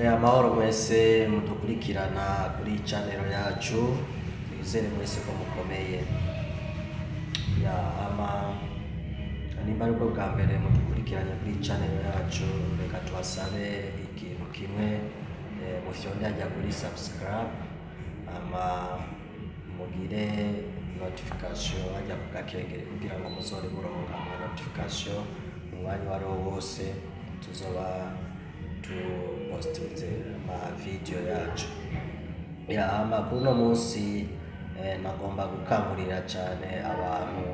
Amahoro mwese mudukurikirana kuri channel yacu, twizere mwese ko mukomeye. Ya ama nimba aribwo bwa mbere mudukurikiranye kuri channel yacu, reka tubasabe ikintu kimwe: mufyonde hajya kuri subscribe, ama mugire notification hajya ku gakengeri kugira ngo muzore muronka ama notification mu mwanya uwo ariwo wose tuzoba tupostinze ama video yacu. Ya ama kuri uno munsi nagomba gukangurira cyane abantu,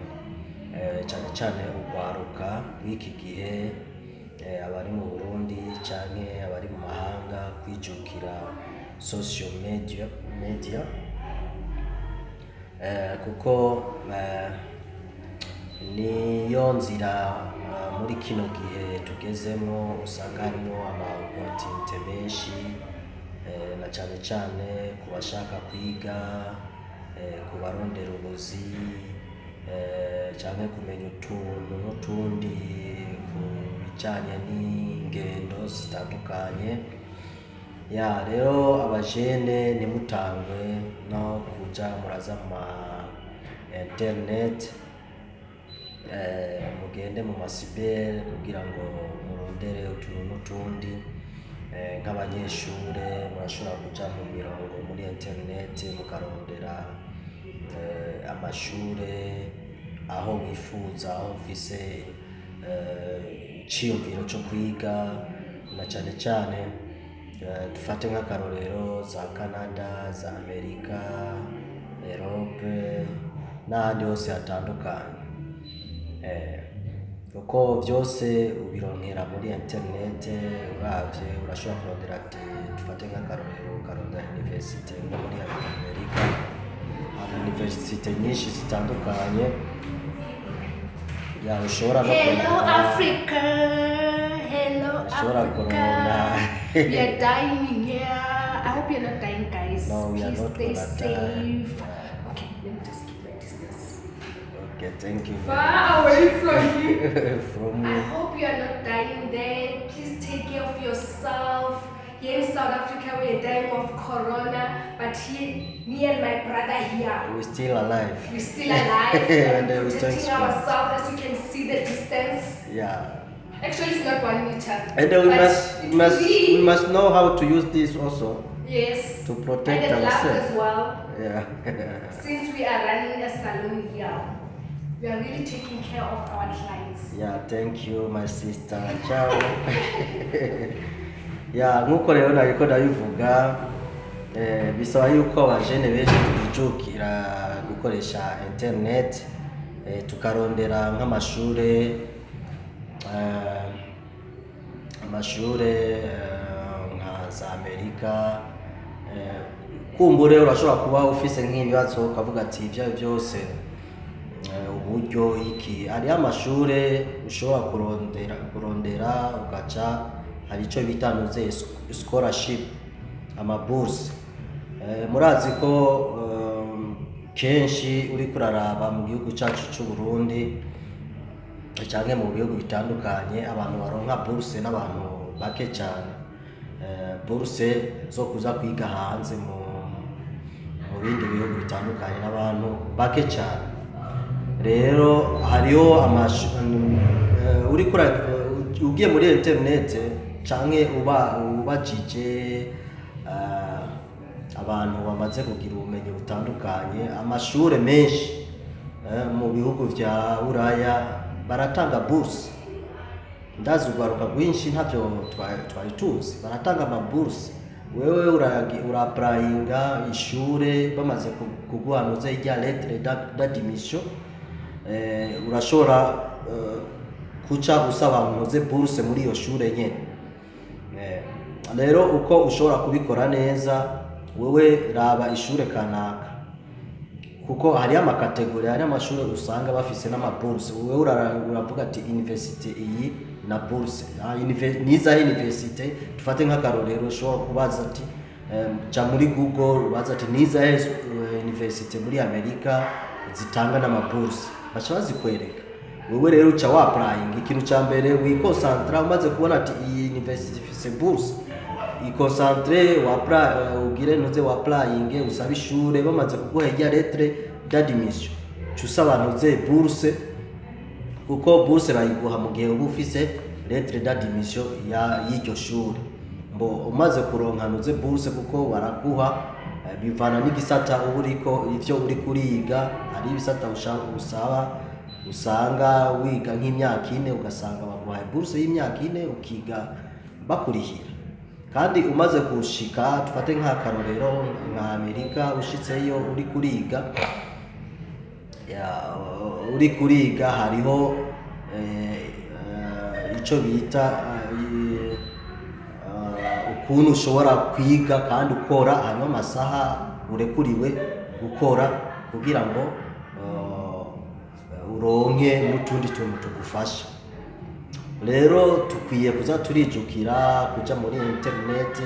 cyane cyane urwaruka rw'iki gihe, abari mu Burundi canke abari mu mahanga, kwijukira social media, kuko niyo nzira muri kino gihe tugezemo usanga harimo ama opportunité menshi, na cyane cyane ku bashaka kwiga, ku barondera ubuzi, canke kumenya utuntu n'utundi ku bijanye n'ingendo zitandukanye. Ya rero abajene, ntimutangwe no kuja muraza mu ma internet, mugende mu ma cyber kugira ngo murondere utuntu n'utundi. Nk'abanyeshure murashobora kuja mu mirongo muri internet mukarondera amashure aho wifuza, aho ufise iciyumviro co kwiga, na cane cane dufate nk'akarorero za Canada, za Amerika, Europe n'ahandi hose hatandukanye, kuko vyose ubironkera muri internet. Uravye urashobora kurondera ati, dufate nk'akarorero, ukarondera université nko muri Amerika, hari université nyinshi zitandukanye ya ushobora no Hello kurondera. Africa. Hello Ushobora Africa. kurondera. We are dying here. I hope you're not dying, guys. No, we are Please not stay gonna die. safe. Okay, let me just keep my distance. Okay, thank you. Far away from you. From I hope you are not dying there. Please take care of yourself. Here in South Africa, we are dying of corona, but here, me and my brother here, We're still alive. We're still alive. And And we protecting thanks God. Ourselves. As you can see, the distance. Actually, it's not 1 meter. And then we But must it we must will be. We must know how to use this also Yes. to protect And the gloves ourselves. As well. Since we are running a salon here, we are really taking care of our clients. Yeah, thank you, my sister. Ciao. Ya nkuko rero nariko ndabivuga, bisaba yuko abajene benshi twijukira gukoresha internet, tukarondera nk'amashure, amashure nka za Amerika. Kumbure urashobora kuba ufise nk'ibibazo ukavuga ati ibyo ari byose, uburyo iki, hariho amashure ushobora kurondera ugaca hari icyo bita nuze scholarship, amaburse. Murazi ko kenshi uriko uraraba mu gihugu cyacu cy'u Burundi canke mu bihugu bitandukanye, abantu baronka bourse n'abantu bake cyane. Bourse zo kuza kwiga hanze mu bindi bihugu bitandukanye n'abantu bake cyane. Rero hariho uriko ugiye muri internet canke uba ubajije abantu bamaze kugira ubumenyi butandukanye, amashure menshi mu bihugu vya Buraya baratanga bourse. Ndazi urwaruka rwinshi ntavyo twari tuzi. Baratanga amaburse, wewe urapplyinga ishure, bamaze kuguha nuze irya lettre d'admission, urashobora kuca usaba ntuze bourse muri iyo shure nyene. Rero uko ushobora kubikora neza, wewe raba ishure kanaka, kuko hariyo ama catégories, hariyo amashure usanga bafise n'amabourse. Wewe uravuga ati université iyi na bourse. Ah, nizahe université? Dufate nk'akarorero, ushobora kubaza ati ja muri Google ubaza ati nizahe université muri Amerika zitanga n'amabourse, baca bazikwereka. Wewe rero uca wapplyinga. Ikintu ca mbere wiconcentra, umaze kubona ati iyi université ifise bourse. I concentre, ugire ntuze wa applying, usabe ishure. Bamaze kuguha irya lettre d'admission, ca usaba ntuze bourse, kuko bourse bayiguha mu gihe uba ufise lettre d'admission y'iryo shure. Mbo umaze kuronka ntuze bourse, kuko baraguha bivana n'igisata uba uriko, ivyo uri kuriga. Hari ibisata usaba, usanga wiga nk'imyaka 4, ugasanga baguhaye bourse y'imyaka 4, ukiga bakurihira. Kandi umaze gushika, tufate nk'akarorero nka Amerika, ushitseyo uri kuriga, ya, uri kuriga, hariho ico bita ukuntu ushobora kwiga kandi ukora. Hariho amasaha urekuriwe gukora kugira ngo uronke n'utundi tuntu tugufasha. Rero tukwiye kuza turijukira kuja muri internet.